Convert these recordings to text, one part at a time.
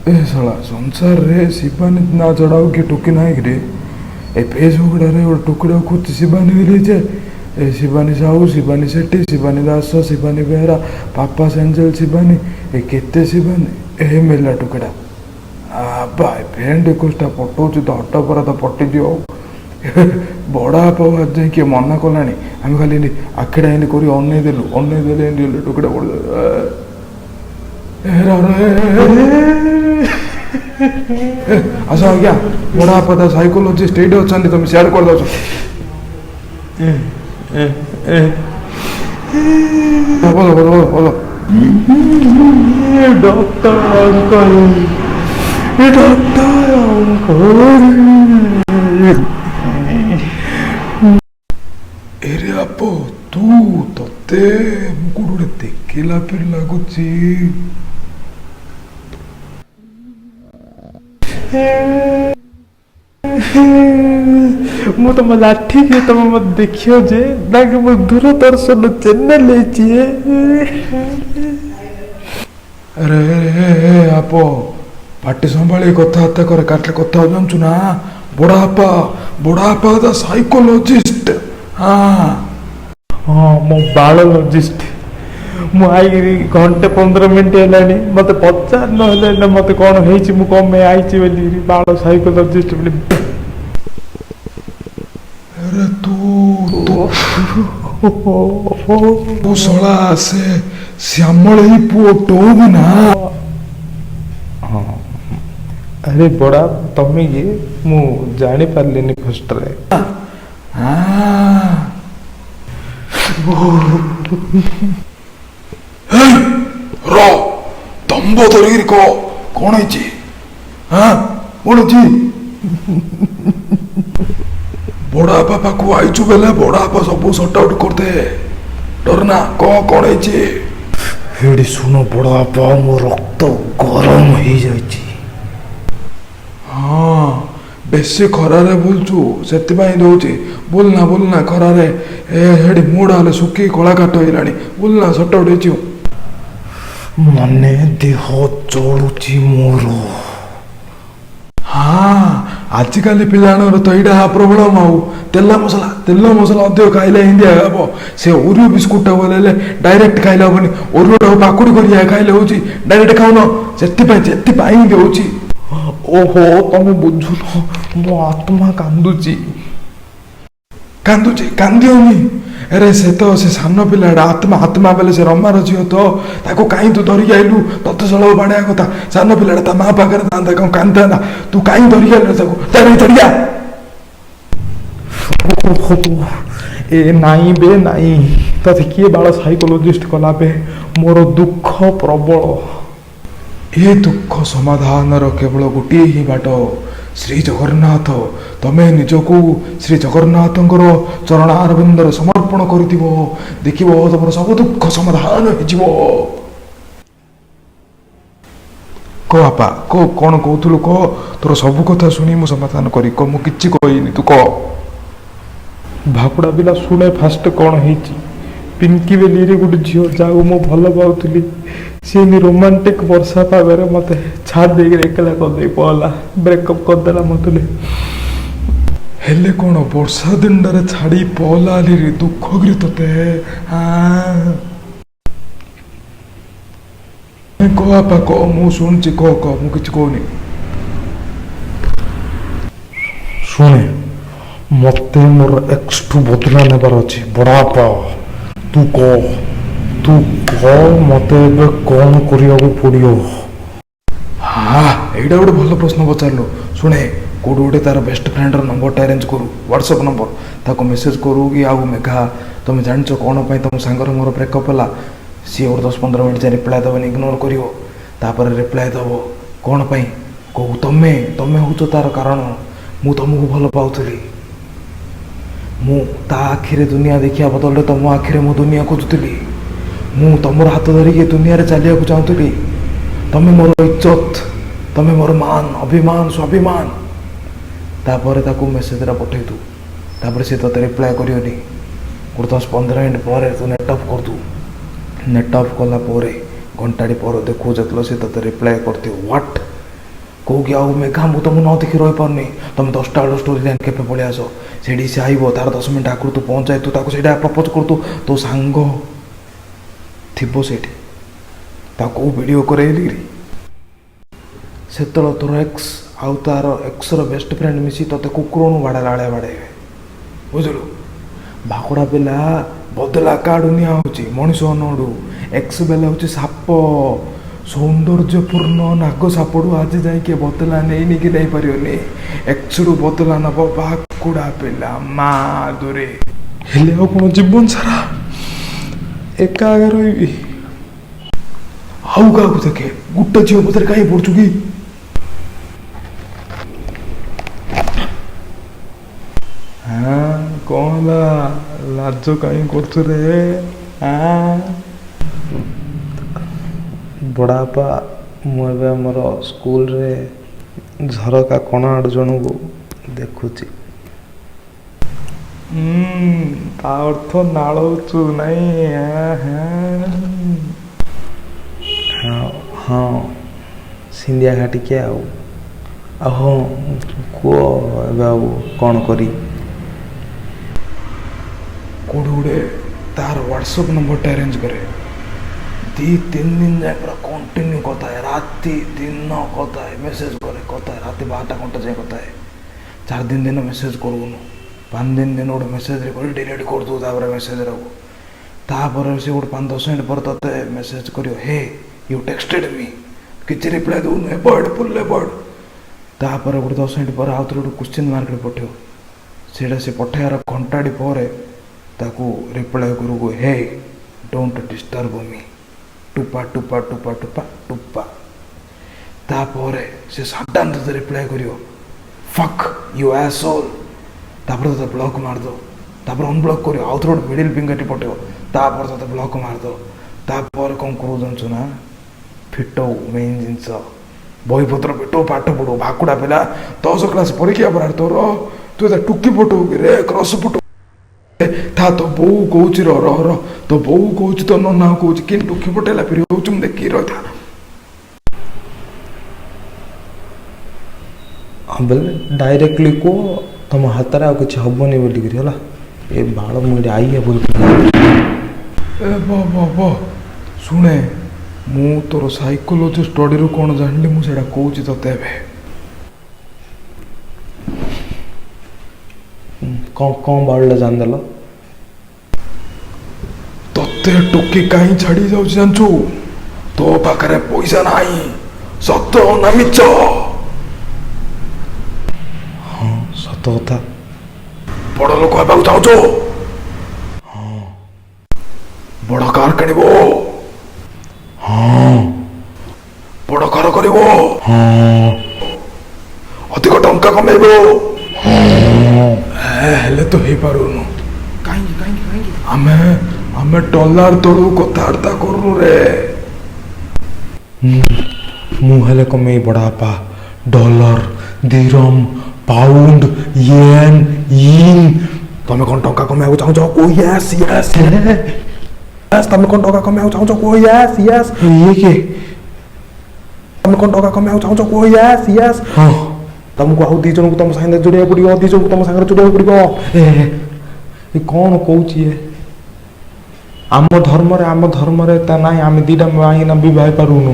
ଏ ଶଳା, ସଂସାରରେ ଶିବାନୀ ନାଁ ଛଡ଼ା ଆଉ କିଏ ଟୋକି ନାହିଁ କିରେ? ଏ ଫେସବୁକଟାରେ ଗୋଟେ ଟୋକିଟାକୁ ଖୋଜୁଛି ଶିବାନୀ ବୋଲି ଯେ। ଏ ଶିବାନୀ ସାହୁ, ଶିବାନୀ ସେଠୀ, ଶିବାନୀ ଦାସ, ଶିବାନୀ ବେହେରା, ପାପା ସେଞ୍ଜେଲ ଶିବାନୀ, ଏ କେତେ ଶିବାନୀ। ଏ ମିଳିଲା ଟୋକିଟା। ଆବା, ଏ ଫ୍ରେଣ୍ଡ ରିକ୍ୱେଷ୍ଟଟା ପଠଉଛି ତ ହଟ ପରା ତ ପଟିଦିଅ। ଆଉ ବଡ଼ ବାପା ଆଜି ଯାଏଁ କିଏ ମନା କଲାଣି? ଆମେ ଖାଲି ଏମିତି ଆଖିଟା ଏମିତି କରି ଅନେଇ ଦେଲୁ, ଅନେଇ ଦେଲେ ଏମିତି ହେଲେ ଟୋକିଟା ବଡ଼। ଆସ ଆଜ୍ଞା, ବଡ଼ ବାପା ତା ସାଇକୋଲୋଜିଷ୍ଟ ଏଇଠି ଅଛନ୍ତି, ତମେ ସିଆଡ଼େ କରିଦେଉଛ। Ball ball ball. Doctor uncle, doctor uncle. ଏରେ ଆପ, ତୁ, ତତେ ମୁଁ କୋଉଠି ଗୋଟେ ଦେଖିଲା ପରି ଲାଗୁଛି। ମୁଁ ତମ ଲାଠିକି ତମେ ମତେ ଦେଖିବ ଯେ ନାକି ମୁଁ ଦୂରଦର୍ଶନ ଚ୍ୟାନେଲ ହେଇଛି। ଆରେ ଏ ଆପ, ପାଟି ସମ୍ଭାଳି କଥାବାର୍ତ୍ତା କରେ। କାଟିଲେ କଥା ଜାଣିଛୁ ନା? ବଡ଼ ବାପା, ବଡ଼ ବାପା ତା ସାଇକୋଲୋଜିଷ୍ଟ। ହଁ ହଁ, ମୋ ବାୟୋଲୋଜିଷ୍ଟ। ମୁଁ ଆଇକିରି ଘଣ୍ଟେ 15 ମିନିଟ୍ ହେଲାଣି, ମତେ ପଚାର ନହେଲେ ନା ମତେ କ'ଣ ହେଇଛି, ମୁଁ କ'ଣ ପାଇଁ ଆଇଛି ବୋଲି, ବାଳ ସାଇକୋଲୋଜିଷ୍ଟ ବୋଲି। ଆରେ ତୁ ତୁ ଶଳା ସେ ଶ୍ୟାମଳ ପୁଅ ଟୋବୁ ନା? ହଁ। ଆରେ ବଡ଼ା, ତମେ କିଏ? ମୁଁ ଜାଣିପାରିଲିନି ଫାଷ୍ଟରେ। ର, ଦମ୍ବ ଧରିକିରି କହ, କ'ଣ ହେଇଛି? ହଁ, କ'ଣ ହେଇଛି? ବଡ଼ ବାପା ପାଖକୁ ଆଇଛୁ ବେଲେ ବଡ଼ ବାପା ସବୁ ସର୍ଟ ଆଉଟ୍ କରିଦେ। ଡରନା, କହ କ'ଣ ହେଇଛି? ଏଇଠି ଶୁଣ ବଡ଼ ବାପା, ମୋ ରକ୍ତ ଗରମ ହେଇଯାଇଛି। ହଁ, ବେଶୀ ଖରାରେ ବୁଲୁଛୁ, ସେଥିପାଇଁ ଦଉଛି। ବୁଲନା ବୁଲନା ଖରାରେ। ଏ ହେଠି ମୁହଁଟା ହେଲେ ଶୁଖି କଳା କାଠ ହେଇଗଲାଣି। ବୁଲନା, ସର୍ଟ ଆଉଟ୍ ହେଇଯିବ। ମାନେ ଦେହ ଜଳୁଛି ମୋର। ହଁ, ଆଜିକାଲି ପିଲାମାନଙ୍କର ତ ଏଇଟା ପ୍ରୋବ୍ଲେମ୍। ଆଉ ତେଲ ମସଲା, ତେଲ ମସଲା ଅଧିକ ଖାଇଲେ ଏମିତି ହେବ। ସେ ଓରିଓ ବିସ୍କୁଟଟା ହେଲେ ଡାଇରେକ୍ଟ ଖାଇଲେ ହେବନି, ଓରିଓଟାକୁ ପାକୁଡ଼ି କରି ଖାଇଲେ ହେଉଛି। ଡାଇରେକ୍ଟ ଖାଉନ, ସେଥିପାଇଁ ସେଥିପାଇଁ ଏମିତି ହେଉଛି। ଓହୋ, ତମେ ବୁଝୁନ, ମୋ ଆତ୍ମା କାନ୍ଦୁଛି। କାନ୍ଦୁଛି? କାନ୍ଦିଅନି। ଆରେ ସେ ତ ସେ ସାନ ପିଲାଟା, ଆତ୍ମା ଆତ୍ମା ବେଲେ ସେ ରମାର ଝିଅ ତ, ତାକୁ କାହିଁ ତୁ ଧରିକି ଆଇଲୁ? ତତେ ଶଳାକୁ ବାଡ଼େଇବା କଥା। ସାନ ପିଲାଟା ତା ମା ପାଖରେ ଥାନ୍ତା, କ'ଣ କାନ୍ଦିଥାନ୍ତା? ତୁ କାହିଁ ଧରିକି ଆଇଲୁ ତାକୁ? ତାର ଛାଡ଼ିଆ। ଏ ନାଇଁ ବେ ନାଇଁ, ତତେ କିଏ ବାଳ ସାଇକୋଲୋଜିଷ୍ଟ କଲା ବେ? ମୋର ଦୁଃଖ ପ୍ରବଳ। ଏ ଦୁଃଖ ସମାଧାନର କେବଳ ଗୋଟିଏ ହିଁ ବାଟ, ଶ୍ରୀ ଜଗନ୍ନାଥ। ତମେ ନିଜକୁ ଶ୍ରୀ ଜଗନ୍ନାଥଙ୍କର ଚରଣାରବିନ୍ଦରେ ସମର୍ପଣ କରିଥିବ, ଦେଖିବ ତମର ସବୁ ଦୁଃଖ ସମାଧାନ ହେଇଯିବ। କହ ବାପା, କହ, କ'ଣ କହୁଥିଲୁ କହ। ତୋର ସବୁ କଥା ଶୁଣି ମୁଁ ସମାଧାନ କରି କହ। ମୁଁ କିଛି କହିନି, ତୁ କହ। ଭାକୁଡ଼ା ପିଲା, ଶୁଣେ ଫାଷ୍ଟ କ'ଣ ହେଇଛି। ପିଙ୍କି ବେଲିରେ ଗୋଟେ ଝିଅ ଯାହାକୁ ମୁଁ ଭଲ ପାଉଥିଲି, ସିଏ ଏମିତି ରୋମାଣ୍ଟିକ ବର୍ଷା ପାଗରେ ମୋତେ ଛାଡ଼ି ଦେଇକିରି ଏକଲା କରିଦେଇ ପଳେଇଲା, ବ୍ରେକଅପ୍ କରିଦେଲା ମୋତେ। ହେଲେ କ'ଣ ବର୍ଷା ଦିନଟାରେ ଛାଡ଼ି ପଲାଲିରେ ଦୁଃଖ କିରି ତତେ? କହ ବାପା କହ, ମୁଁ ଶୁଣୁଛି, କହ କହ, ମୁଁ କିଛି କହୁନି। ଶୁଣେ, ମତେ ମୋର ଏକ୍ସଠୁ ବଦଲା ନେବାର ଅଛି। ବଡ଼ବାପା, ତୁ କହ, ତୁ କହ, ମତେ ଏବେ କ'ଣ କରିବାକୁ ପଡ଼ିବ? ହଁ, ଏଇଟା ଗୋଟେ ଭଲ ପ୍ରଶ୍ନ ପଚାରିଲୁ। ଶୁଣେ, କୋଉଠି ଗୋଟେ ତାର ବେଷ୍ଟ ଫ୍ରେଣ୍ଡର ନମ୍ବରଟା ଆରେଞ୍ଜ କରୁ, ହ୍ୱାଟ୍ସଆପ୍ ନମ୍ବର। ତାକୁ ମେସେଜ କରୁ କି ଆଉ ମେଘା, ତମେ ଜାଣିଛ କ'ଣ ପାଇଁ ତମ ସାଙ୍ଗର ମୋର ବ୍ରେକଅପ୍ ହେଲା? ସିଏ ଗୋଟେ 10-15 ମିନିଟ୍ ଯାଏ ରିପ୍ଲାଏ ଦେବନି, ଇଗ୍ନୋର କରିବ। ତାପରେ ରିପ୍ଲାଏ ଦେବ, କ'ଣ ପାଇଁ କହୁ, ତମେ ତମେ ହେଉଛ ତାର କାରଣ। ମୁଁ ତମକୁ ଭଲ ପାଉଥିଲି। ମୁଁ ତା ଆଖିରେ ଦୁନିଆ ଦେଖିବା ବଦଳରେ ତମ ଆଖିରେ ମୁଁ ଦୁନିଆ ଖୋଜୁଥିଲି। ମୁଁ ତମର ହାତ ଧରିକି ଏ ଦୁନିଆରେ ଚାଲିବାକୁ ଚାହୁଁଥିଲି। ତମେ ମୋର ଇଜ୍ଜତ, ତମେ ମୋର ମାନ, ଅଭିମାନ, ସ୍ୱାଭିମାନ। ତାପରେ ତାକୁ ମେସେଜଟା ପଠେଇ ଦୁ। ତାପରେ ସେ ତୋତେ ରିପ୍ଲାଏ କରିବନି। ଗୋଟେ 10-15 ମିନିଟ୍ ପରେ ତୁ ନେଟ୍ ଅଫ୍ କରିଦୁ। ନେଟ୍ ଅଫ୍ କଲା ପରେ ଘଣ୍ଟାଟି ପରେ ଦେଖୁ, ଯେତେବେଳେ ସେ ତୋତେ ରିପ୍ଲାଏ କରିଥିବ, what କହୁ କି ଆଉ ମେଘା, ମୁଁ ତମକୁ ନ ଦେଖି ରହିପାରୁନି, ତମେ 10ଟା ବେଳକୁ ଷ୍ଟୋରି ଲାଇନ୍ କେବେ ପଳେଇ ଆସ। ସେଇଠି ସେ ଆଇବ, ତାର 10 ମିନିଟ୍ ଆଗରୁ ତୁ ପହଞ୍ଚାଇ ତୁ ତାକୁ ସେଇଟା ପ୍ରପୋଜ୍ କରୁତୁ। ତୋ ସାଙ୍ଗ ଥିବ ସେଇଠି, ତାକୁ ଭିଡ଼ିଓ କରେଇଲି। ସେତେବେଳେ ତୋର ଏକ୍ସ ଆଉ ତାର ଏକ୍ସର ବେଷ୍ଟ ଫ୍ରେଣ୍ଡ ମିଶି ତୋତେ କୁକୁରଣୁ ବାଡ଼େଇଲା ଭଳିଆ ବାଡ଼େଇବେ, ବୁଝିଲୁ? ଭାକୁଡ଼ା ପିଲା, ବଦଲା କାହାଠୁ ନିଆ ହେଉଛି? ମଣିଷ ନଡୁ। ଏକ୍ସ ବେଲେ ହେଉଛି ସାପ, ସୌନ୍ଦର୍ଯ୍ୟପୂର୍ଣ୍ଣ ନାଗ ସାପଠୁ ଆଜି ଯାଇ କିଏ ବଦଲା ନେଇନି କି ନେଇପାରିବନି। ଏକ୍ସରୁ ବଦଲା ନବ ଭାକୁଡ଼ା ପିଲା ମା ଦୂରେ। ହେଲେ ଆଉ କ'ଣ ଜୀବନ ସାରା ଏକା ଏକା ରହିବି? ଆଉ କାହାକୁ ଦେଖେ, ଗୋଟେ ଝିଅ ପଛରେ କାହିଁ ପଡୁଛୁ କି? ହଁ, କ'ଣ ହେଲା? ଲାଜ କାହିଁ କରୁଛୁ ରେ? ବଡ଼ବାପା, ମୁଁ ଏବେ ଆମର ସ୍କୁଲରେ ଝରକା କଣ ଆଡ଼ୁ ଜଣକୁ ଦେଖୁଛି। ତା ଅର୍ଥ ନାଳଉଛୁ ନାଇଁ? ହଁ, ସିନ୍ଧିଆ ଘା ଟିକେ ଆଉ ଆଉ ହଁ, କୁହ ଏବେ ଆଉ କ'ଣ କରି? କୋଉଠି ଗୋଟେ ତାର ହ୍ୱାଟ୍ସଆପ୍ ନମ୍ବରଟା ଆରେଞ୍ଜ କରେ। 2-3 ଦିନ ଯାଏ ପୁରା କଣ୍ଟିନ୍ୟୁ କଥା ହେ, ରାତି ଦିନ କଥା ହେ, ମେସେଜ କରେ, କଥା ହେ, ରାତି 12ଟା ଘଣ୍ଟା ଯାଏ କଥା ହେ। 4 ଦିନ ଦିନ ମେସେଜ କରୁନୁ, 5 ଦିନ ଦିନ ଗୋଟେ ମେସେଜରେ କରି ଡିଲିଟ୍ କରିଦେବୁ। ତାପରେ ମେସେଜଟାକୁ, ତାପରେ ସେ ଗୋଟେ 5-10 ମିନିଟ୍ ପରେ ତୋତେ ମେସେଜ କରିବ, "Hey, you texted me?" କିଛି ରିପ୍ଲାଏ ଦେଉନୁ, ଏଭଏଡ଼, ଫୁଲ୍ ଏଭଏଡ଼। ତାପରେ ଗୋଟେ 10 ମିନିଟ୍ ପରେ ଆଉ ଥରେ ଗୋଟେ କ୍ୱେଶ୍ଚିନ୍ ମାର୍କରେ ପଠେଇବ। ସେଇଟା ସେ ପଠେଇବାର ଘଣ୍ଟାଟି ପରେ ତାକୁ ରିପ୍ଲାଏ କରିବୁ, "Hey, don't disturb me", ଟୁପା ଟୁପା ଟୁପା ଟୁପା ଟୁପା। ତାପରେ ସେ ସଡନ୍ ତୋତେ ରିପ୍ଲାଏ କରିବ, "Fuck you, asshole." ତାପରେ ତୋତେ ବ୍ଲକ୍ ମାରିଦେବ। ତାପରେ ଅନବ୍ଲକ୍ କରିବ, ଆଉ ଥରେ ଗୋଟେ ମିଡ଼ିଲ୍ ଫିଙ୍ଗରଟି ପଠେଇବ, ତାପରେ ତୋତେ ବ୍ଲକ୍ ମାରିଦେବ। ତାପରେ କ'ଣ କରୁ ଜାଣିଛୁ ନା? ଫିଟଉ ମେନ୍ ଜିନିଷ, ବହିପତ୍ର ଫିଟଉ, ପାଠ ପଢ଼ୁ। ଭାକୁଡ଼ା ପିଲା, 10 କ୍ଲାସ୍ ପରୀକ୍ଷା ପରା ତୋର, ତୁ ଏତେ ଟୁକି ପଠଉ କି ରେ? କ୍ରସ୍ ପଠଉ ଥା। ତୋ ବୋଉ କହୁଛି, ର ରହ ରହ, ତୋ ବୋଉ କହୁଛି, ତୋ ନନା କହୁଛି, କେମିତି ଟୁକି ପଠେଇଲା ଫେରି ହଉଛି, ମୁଁ ଦେଖିକି ରହିଥା। ହଁ, ବେଲେ ଡାଇରେକ୍ଟଲି କୁହ ତମ ହାତରେ ଆଉ କିଛି ହବନି ବୋଲିକିରି, ହେଲା? ଏ ବାଳ, ମୁଁ ଏଠି ଆଇଆ ବୋଲି। ଏ ବ ବ ବ, ଶୁଣେ, ମୁଁ ତୋର ସାଇକୋଲୋଜି ଷ୍ଟଡ଼ିରୁ କ'ଣ ଜାଣିଲି, ମୁଁ ସେଇଟା କହୁଛି ତୋତେ ଏବେ। କ'ଣ କ'ଣ ବାଳଟା ଜାଣିଦେଲ? ତତେ ଟୋକି କାହିଁ ଛାଡ଼ି ଯାଉଛି ଜାଣିଛୁ? ତୋ ପାଖରେ ପଇସା ନାହିଁ। ସତ ନା ମିଛ? ହଁ, ସତ କଥା। ବଡ଼ ଲୋକ ହେବାକୁ ଚାହୁଁଛୁ? ବଡ଼ କାର କିଣିବ? ହଁ। ବଡ଼ ଘର କରିବ? ହଁ। ଅଧିକ ଟଙ୍କା କମେଇବ? ଏ, ହେଲେ ତ ହେଇପାରୁନୁ। କାହିଁକି, କାହିଁକି, କାହିଁକି? ଆମେ ଡଲାର ତଳୁ କଥାବାର୍ତ୍ତା କରୁନୁ ରେ। ମୁଁ ହେଲେ କମେଇ ବଡ଼ବାପା, ଡଲର, ଦିରମ, ପାଉଣ୍ଡ, ୟେନ୍, ଇନ୍। ତମେ କ'ଣ ଟଙ୍କା କମେଇବାକୁ ଚାହୁଁଛ? କୁହ ୟେସ୍, ୟେସ୍। ତମେ କ'ଣ ଟଙ୍କା କମେଇବାକୁ ଚାହୁଁଛ? କୁହ ୟେସ୍, ୟେସ୍। ଇଏ କିଏ? ତମେ କ'ଣ ଟଙ୍କା କମେଇବାକୁ ଚାହୁଁଛ? କୁହ ୟେସ୍, ୟେସ୍। ହଁ। ତମକୁ ଆଉ ଦି ଜଣଙ୍କୁ ତମ ସାଙ୍ଗରେ ଯୋଡ଼ିବାକୁ ପଡ଼ିବ, ଦି ଜଣଙ୍କୁ ତମ ସାଙ୍ଗରେ ଯୋଡ଼ିବାକୁ ପଡ଼ିବ। ଏ ଏ କ'ଣ କହୁଛି ଏ? ଆମ ଧର୍ମରେ ତା ନାହିଁ, ଆମେ ଦିଟା ମାଇକିନା ବିବାହ ହେଇପାରୁନୁ।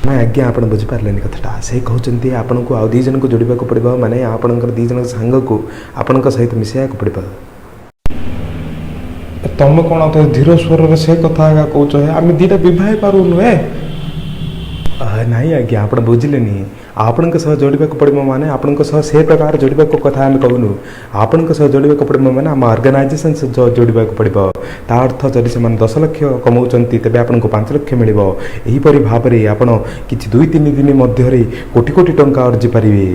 ନାଇଁ ଆଜ୍ଞା, ଆପଣ ବୁଝିପାରିଲେନି କଥାଟା। ସେ କହୁଛନ୍ତି ଆପଣଙ୍କୁ ଆଉ ଦୁଇ ଜଣଙ୍କୁ ଯୋଡ଼ିବାକୁ ପଡ଼ିବ, ମାନେ ଆପଣଙ୍କର ଦୁଇ ଜଣଙ୍କ ସାଙ୍ଗକୁ ଆପଣଙ୍କ ସହିତ ମିଶାଇବାକୁ ପଡ଼ିବ। ତମେ କ'ଣ ତ ଧୀର ସ୍ୱରରେ ସେ କଥା ଏକା କହୁଛ ହେ? ଆମେ ଦିଟା ବିବାହ ହେଇପାରୁନୁ ହେ। ନାଇଁ ଆଜ୍ଞା, ଆପଣ ବୁଝିଲେନି। ଆପଣଙ୍କ ସହ ଯୋଡ଼ିବାକୁ ପଡ଼ିବ ମାନେ ଆପଣଙ୍କ ସହ ସେ ପ୍ରକାର ଯୋଡ଼ିବାକୁ କଥା ଆମେ କହୁନୁ। ଆପଣଙ୍କ ସହ ଯୋଡ଼ିବାକୁ ପଡ଼ିବ ମାନେ ଆମ ଅର୍ଗାନାଇଜେସନ୍ ସହ ଯୋଡ଼ିବାକୁ ପଡ଼ିବ। ତା ଅର୍ଥ ଯଦି ସେମାନେ 10 ଲକ୍ଷ କମାଉଛନ୍ତି, ତେବେ ଆପଣଙ୍କୁ 5 ଲକ୍ଷ ମିଳିବ। ଏହିପରି ଭାବରେ ଆପଣ କିଛି 2-3 ଦିନ ମଧ୍ୟରେ କୋଟି କୋଟି ଟଙ୍କା ଅର୍ଜି ପାରିବେ।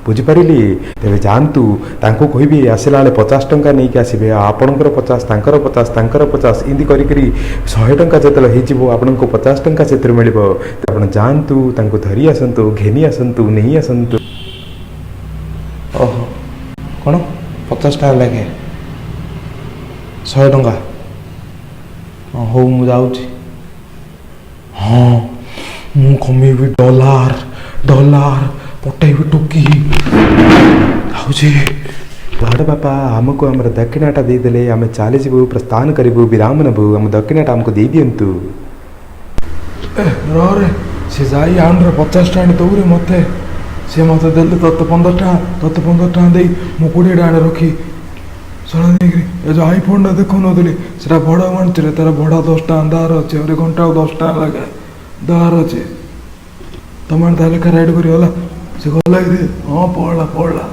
ବୁଝିପାରିଲି? ତେବେ ଯାଆନ୍ତୁ, ତାଙ୍କୁ କହିବି ଆସିଲା ବେଳେ 50 ଟଙ୍କା ନେଇକି ଆସିବେ। ଆଉ ଆପଣଙ୍କର 50, ତାଙ୍କର 50, ତାଙ୍କର 50, ଏମିତି କରିକିରି 100 ଟଙ୍କା ଯେତେବେଳେ ହେଇଯିବ, ଆପଣଙ୍କୁ 50 ଟଙ୍କା ସେଥିରୁ ମିଳିବ। ତ ଆପଣ ଯାଆନ୍ତୁ, ତାଙ୍କୁ ଧରି ଆସନ୍ତୁ, ଘେନି ଆସନ୍ତୁ, ନେଇ ଆସନ୍ତୁ। ଓହୋ, କ'ଣ 50 ଟଙ୍କା ଲାଗେ 100 ଟଙ୍କା? ହଁ, ହଉ, ମୁଁ ଯାଉଛି। ହଁ, ମୁଁ କମେଇବି ଡଲାର, ଦଲାର ପଟେଇବି ଟୋକି ଯାଉଛି। ବଡ଼ ବାପା, ଆମକୁ ଆମର ଦକ୍ଷିଣାଟା ଦେଇଦେଲେ ଆମେ ଚାଲିଯିବୁ, ପ୍ରସ୍ଥାନ କରିବୁ, ବିରାମ ନେବୁ। ଆମ ଦକ୍ଷିଣାଟା ଆମକୁ ଦେଇଦିଅନ୍ତୁ। ଏ ରରେ, ସେ ଯାଇ ଆଣରେ 50 ଟଙ୍କା ଆଣି ଦଉରେ ମୋତେ। ସେ ମୋତେ ଦେଲେ ତୋତେ 15 ଟଙ୍କା, ତୋତେ 15 ଟଙ୍କା ଦେଇ ମୁଁ 20 ଟଙ୍କା ଆଣି ରଖି ଶଳା ନେଇକିରି। ଏ ଯେଉଁ ଆଇଫୋନ୍ଟା ଦେଖାଉନଥିଲି, ସେଟା ଭଡ଼ା ଆଣିଛି ରେ। ତାର ଭଡ଼ା 10 ଟଙ୍କା ଦାର ଅଛି। ଆହୁରି ଘଣ୍ଟାକୁ 10 ଟଙ୍କା ଲାଗେ ଦାର ଅଛି। ତମେ ତାହେଲେ ରାଇଡ଼ କରିବ ହେଲା। ସେ ଗଲା କିରେ? ହଁ, ପଳେଇଲା ପଳେଇଲା।